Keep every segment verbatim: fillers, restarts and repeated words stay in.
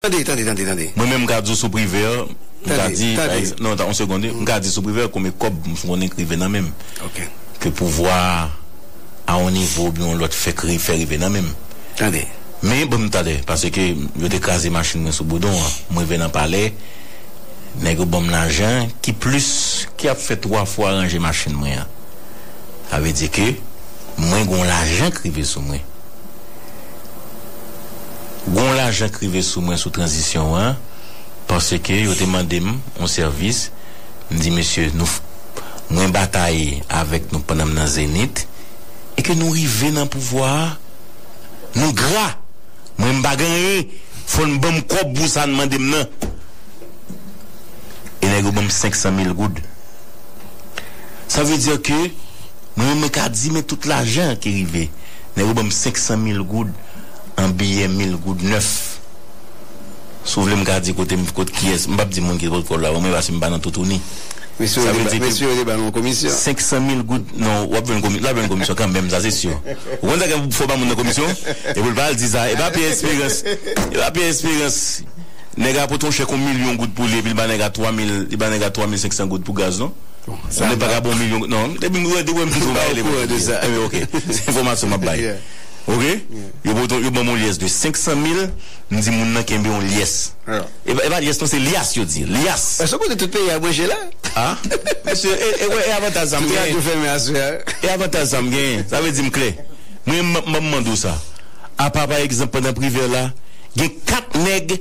Tande, tande, tande, tande. Mwen menm, m ka di w sou privè, m ka di, pa egzanp, non, yon segonn, wi. M ka di sou privè, konbyen kòb m konnen k rive nan men m. Ok. Ke pouvwa a, a yon nivo oubyen yon lòt fè k ri-, fè rive nan men m. Tande. Men, bon, m tande, paske yo te kraze machin mwen sou Boudon an. M rive nan palè, nèg yo ban m lajan ki plis, ki ap fè twa fwa ranje machin mwen an. Sa vle di ke mwen gon lajan k rive sou mwen. Gon lajan k rive sou mwen sou tranzisyon an, paske yo te mande m yon sèvis. M di, "Mesye, nou f-, mwen bataye avèk nou pandan m nan Zenith, e ke nou rive nan pouvwa a, nou gra. Mwen, m pa gen anyen, fò n ban m kòb pou sa n mande m nan." E nèg yo ban m senk san mil goud. Sa vle di ke mwen, mwen ka di, men tout lajan ki rive. Nèg yo ban m senk san mil goud an biyè mil goud nèf. Si w vle, m ka di kote m, kot kiyès. M p ap di moun ki pot kòb la ban mwen, paske m pa nan toutouni. Mesye yo te ba, mesye yo te ba nou komisyon. Senk san mil goud, non, w ap jwenn komi-, l ap jwenn komisyon kanmenm, sa se si. Ou konn sa k fè w ba moun nan komisyon? E pou l pa al di sa, e pa Pierre Espérance. E pa Pierre Espérance. Nèg a pote yon chèk yon milyon goud pou li, epi l ba nèg a twa mil, li ba nèg a twa mil senk san goud pou gaz, non? Bon, sa nèg pa ka ba yon milyon, non, depi m wè, depi m pito ba ele. Okouran de sa. Anben, ok. Se enfòmasyon m ap bay. Yeah. Ok? Yeah. Yo pote, yo ban m yon lyès de senk san mil, m di moun nan kenbe yon lyès. E pa, e pa lyès, non, se lyas yo di. Lyas. Èske w konnen tout peyi a branche la? Ah? Mesye, e, e, e avantaj sa m genyen. Tout radyo fèmen aswè a. E avantaj sa m genyen. Sa vle di m klè. Mwen, m, m, m mande w sa. Apa, pa egzanp, pandan Privè la, gen kat nèg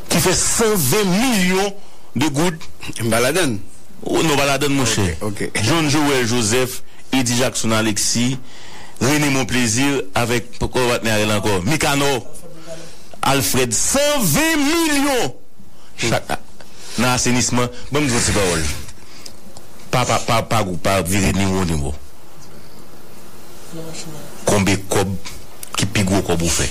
ki fè san ven milyon de goud. M pa ladann. Oh, non, pa ladann, monchè. Ok, ok. John Joël Joseph, Eddy Jackson Alexis, René Monplaisir, avèk, kòman patnè a rele ankò? Mikanò, Alfred, san ven milyon! Chak, nan asenisman, ban m di w ti pawòl. Pa, pa, pa, pa, pa vire ni wo ni bò. Konbe kòb, ki pi gwo kòb ou fè?